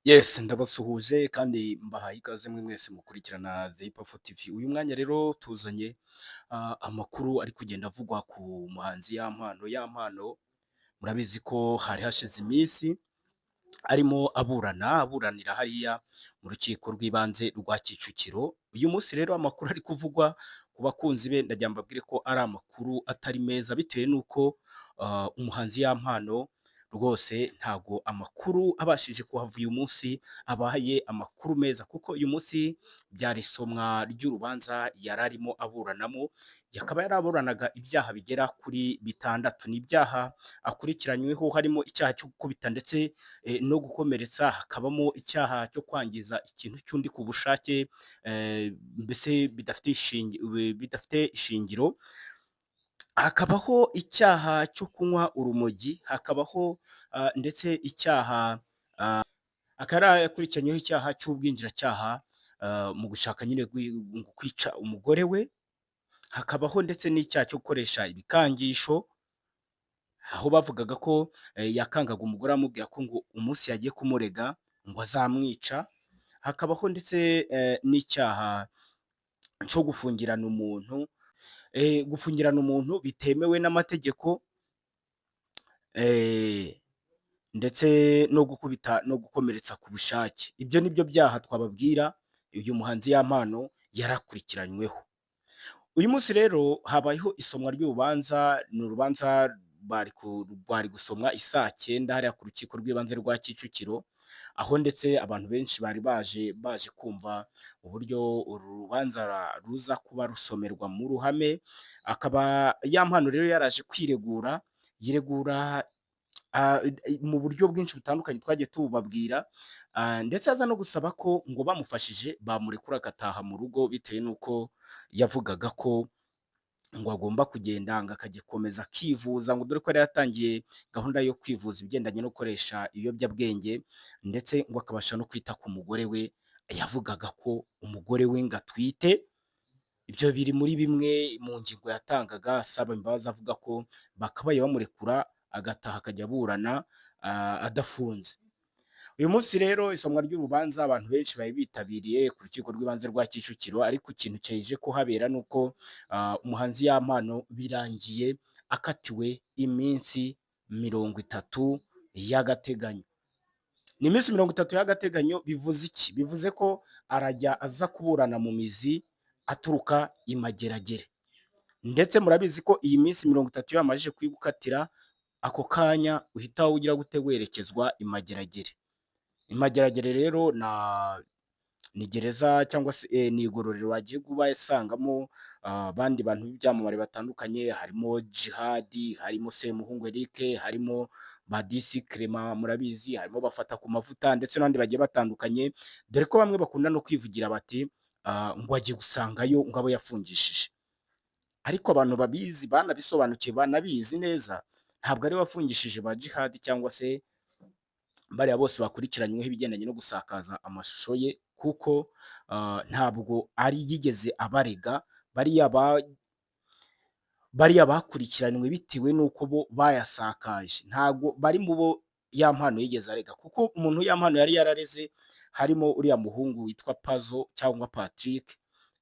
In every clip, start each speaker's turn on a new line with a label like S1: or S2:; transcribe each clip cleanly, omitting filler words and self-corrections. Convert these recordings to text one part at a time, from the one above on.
S1: Yes, ndabasuhuje kandi mbahaye ikaze mwe mwese mukurikirana The Hip Hop TV. Uyu mwanya rero tuzanye amakuru ari kugenda avugwa ku muhanzi Yampano. Yampano murabizi ko hari hashize iminsi arimo aburana, aburanira hariya mu rukiko rw'ibanze rwa Kicukiro. Uyu munsi rero amakuru ari kuvugwa ku bakunzi be, ndagira mbabwire ko ari amakuru atari meza bitewe n'uko umuhanzi Yampano rwose ntago amakuru abashije kuhava uyu munsi abaye amakuru meza, kuko uyu munsi byari isomwa ry'urubanza yari arimo aburanamo, yakaba yaraburanaga ibyaha bigera kuri bitandatu. Ni ibyaha akurikiranyweho harimo icyaha cyo gukubita ndetse no gukomeretsa, hakabamo icyaha cyo kwangiza ikintu cy'undi ku bushake, mbese bidafite ishingiro, hakabaho icyaha cyo kunywa urumogi, hakabaho ndetse icyaha akaba yari akurikiranyweho icyaha cy'ubwinjiracyaha mu gushaka nyine kwica umugore we, hakabaho ndetse n'icyaha cyo gukoresha ibikangisho, aho bavugaga ko yakangaga umugore amubwira ko ngo umunsi yagiye kumurega ngo azamwica, hakabaho ndetse n'icyaha cyo gufungirana umuntu, gufungirana umuntu bitemewe n'amategeko, ndetse no gukubita no gukomeretsa ku bushake. Ibyo ni byo byaha twababwira uyu muhanzi Yampano yarakurikiranyweho. Uyu munsi rero habayeho isomwa ry'urubanza, ni urubanza rwari gusomwa i saa cyenda hariya ku rukiko rw'ibanze rwa Kicukiro, aho ndetse abantu benshi bari baje kumva uburyo uru rubanza ruza kuba rusomerwa mu ruhame, akaba Yampano rero yaraje kwiregura, yiregura mu buryo bwinshi butandukanye twagiye tububabwira, ndetse aza no gusaba ko ngo bamufashije bamurekura agataha mu rugo bitewe n'uko yavugaga ko ngo agomba kugenda ngo akagikomeza akivuza, ngo dore ko yari yatangiye gahunda yo kwivuza ibigendanye no gukoresha ibiyobyabwenge, ndetse ngo akabasha no kwita ku mugore we, yavugaga ko umugore we ngo atwite. Ibyo biri muri bimwe mu ngingo yatangaga asaba imbabazi, avuga ko bakabaye bamurekura agataha akajya aburana adafunze. Uyu munsi rero isomwa ry'urubanza abantu benshi bari bitabiriye ku rukiko rw'ibanze rwa Kicukiro, ariko ikintu cyaje kuhabera ni uko umuhanzi Yampano birangiye akatiwe iminsi 30 y'agateganyo. Ni iminsi 30 y'agateganyo. Bivuze iki? Bivuze ko arajya aza kuburana mu mizi aturuka i Mageragere. Ndetse murabizi ko iyi minsi 30 iyo bamajije kuyigukatira, ako kanya uhita ugira gute? Werekezwa i Mageragere. I Mageragere rero ni gereza cyangwa se ni igororero wagiye kuba usangamo abandi bantu b'ibyamamare batandukanye, harimo Djihad, harimo Semuhungu Eric, harimo ba Disi Clement murabizi, harimo Bafatakumavuta ndetse n'abandi bagiye batandukanye, dore ko bamwe bakunda no kwivugira bati ngo agiye gusangayo ngo abo yafungishije. Ariko abantu babizi banabisobanukiwe banabizi neza, ntabwo ari we wafungishije ba Djihad cyangwa se bariya bose bakurikiranyweho ibigendanye no gusakaza amashusho ye, kuko ntabwo ari yigeze abarega. Bariya bakurikiranywe bitewe n'uko bo bayasakaje, ntabwo bari mu bo Yampano yigeze arega, kuko umuntu Yampano yari yarareze harimo uriya muhungu witwa Pazo cyangwa Patrick,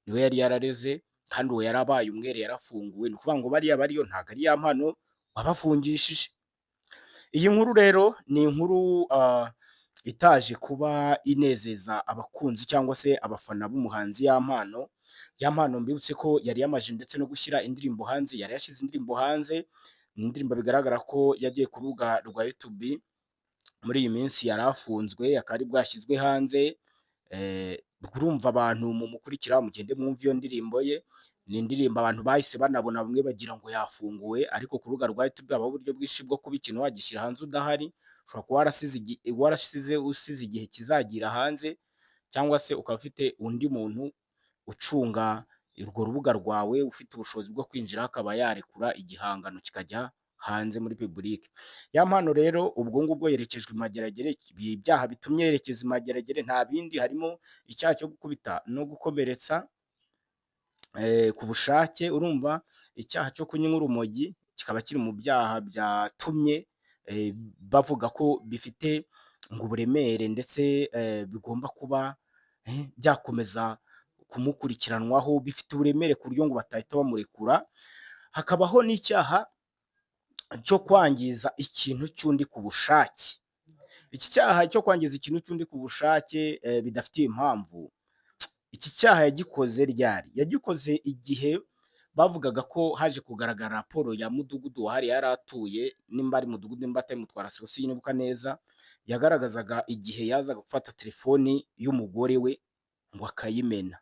S1: niwe yari yarareze kandi uwo yarabaye umwere, yarafunguwe. Ni ukuvuga ngo bariya bariyo ntabwo ari Yampano wabafungishije. Iyi nkuru rero ni inkuru itaje kuba inezeza abakunzi cyangwa se abafana b'umuhanzi Yampano. Yampano mbibutse ko yari yamaze ndetse no gushyira indirimbo hanze, yari yashyize indirimbo hanze, ni indirimbo bigaragara ko yagiye ku rubuga rwa YouTube muri iyi minsi yari afunzwe, akaba ari bwashyizwe hanze. Urumva abantu mumukurikira mugende mwumve iyo ndirimbo ye, ni indirimbo abantu bahise banabona bamwe bagira ngo yafunguwe, ariko ku rubuga rwa YouTube habaho uburyo bwinshi bwo kuba ikintu wagishyira hanze udahari, ushobora kuba warasize usize igihe kizagira hanze, cyangwa se ukaba ufite undi muntu ucunga urwo rubuga rwawe ufite ubushobozi bwo kwinjira akaba yarekura igihangano kikajya hanze muri public. Yampano rero ubwo ngubwo yerekejwe i Mageragere. Ibyaha bitumye yerekeza i Mageragere nta bindi, harimo icyaha cyo gukubita no gukomeretsa ku bushake, urumva icyaha cyo kunywa urumogi kikaba kiri mu byaha byatumye bavuga ko bifite ngo uburemere ndetse bigomba kuba byakomeza kumukurikiranwaho, bifite uburemere ku buryo ngo batahita bamurekura. Hakabaho n'icyaha cyo kwangiza ikintu cy'undi ku bushake. Iki cyaha cyo kwangiza ikintu cy'undi ku bushake bidafitiye impamvu, iki cyaha yagikoze ryari? Yagikoze igihe bavugaga ko haje kugaragara raporo ya mudugudu wahariye yari atuye, nimba ari mudugudu nimba atari mutwarasibo sinibuka neza, yagaragazaga igihe yazaga gufata telefoni y'umugore we ngo akayimena.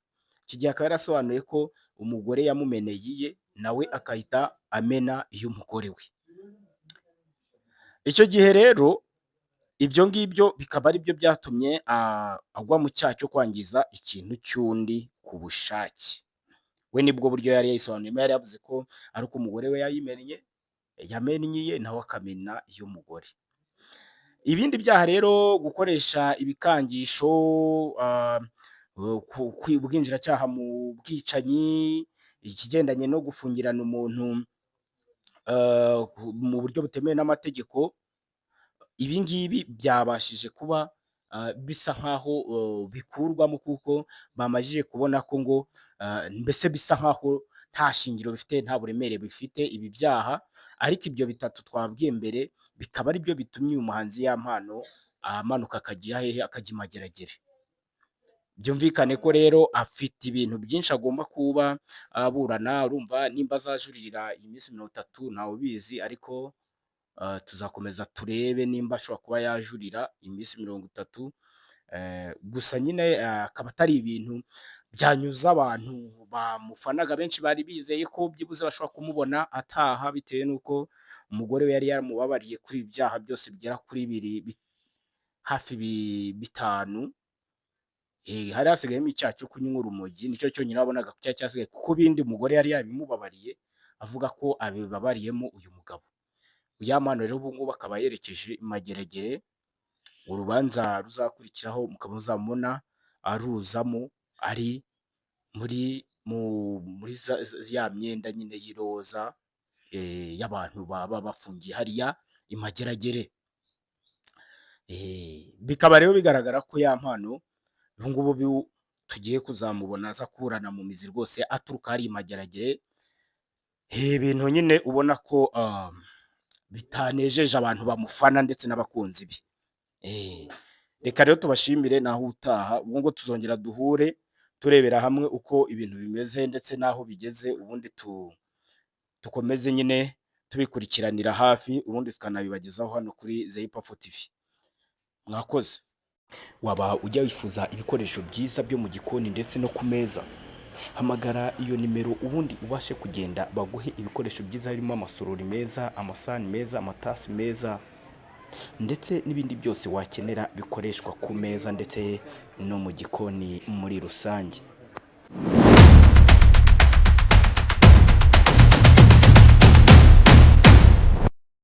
S1: Iki gihe akaba yarasobanuye ko umugore yamumeneye iye, nawe akahita amena iy'umugore we. Icyo gihe rero ibyo ngibyo bikaba ari byo byatumye agwa mu cyaha cyo kwangiza ikintu cy'undi ku bushake. We nibwo buryo yari yayisobanuyemo, yari yavuze ko ari uko umugore we yayimennye, yamennye iye nawe akamena iy'umugore. Ibindi byaha rero, gukoresha ibikangisho, ubwinjiracyaha mu bwicanyi, ikigendanye no gufungirana umuntu mu buryo butemewe n'amategeko, ibi ngibi byabashije kuba bisa nkaho bikurwamo kuko bamajije kubona ko ngo mbese bisa nkaho nta shingiro bifite, nta buremere bifite ibi byaha, ariko ibyo bitatu twabwiye mbere bikaba ari byo bitumye uyu muhanzi Yampano amanuka akajya hehe? Akajya i Mageragere. Byumvikane ko rero afite ibintu byinshi agomba kuba aburana, urumva nimba azajuririra iyi minsi 30 ntawe ubizi, ariko tuzakomeza turebe nimba ashobora kuba yajurira iminsi 30, gusa nyine akaba atari ibintu byanyuze abantu bamufanaga. Benshi bari bizeye ko byibuze bashobora kumubona ataha bitewe n'uko umugore we yari yaramubabariye kuri ibi byaha byose bigera kuri bibiri, hafi bitanu. Hari hasigayemo icyaha cyo kunywa urumogi, nicyo cyonyine wabonaga ko cyari cyasigaye, kuko ibindi umugore yari yabimubabariye, avuga ko abibabariyemo uyu mugabo. Yampano rero ubu ngubu akaba yerekeje i Mageragere, urubanza ruzakurikiraho mukaba muzamubona aruzamo ari muri ya myenda nyine y'iroza y'abantu baba bafungiye hariya i Mageragere. Bikaba rero bigaragara ko Yampano ubu ngubu tugiye kuzamubona aza kuburana mu mizi rwose aturuka hariya i Mageragere, ibintu nyine ubona ko bitanejeje abantu bamufana ndetse n'abakunzi be. Reka rero tubashimire, naho utaha, ubwo ngo tuzongera duhure turebera hamwe uko ibintu bimeze ndetse n'aho bigeze, ubundi dukomeze nyine tubikurikiranira hafi, ubundi tukanabibagezaho hano kuri Zeyipafu TV. Mwakoze. Waba ujya wifuza ibikoresho byiza byo mu gikoni ndetse no ku meza? Hamagara iyo nimero ubundi ubashe kugenda baguhe ibikoresho byiza harimo amasorori meza, amasahani meza, amatasi meza ndetse n'ibindi byose wakenera bikoreshwa ku meza ndetse no mu gikoni muri rusange.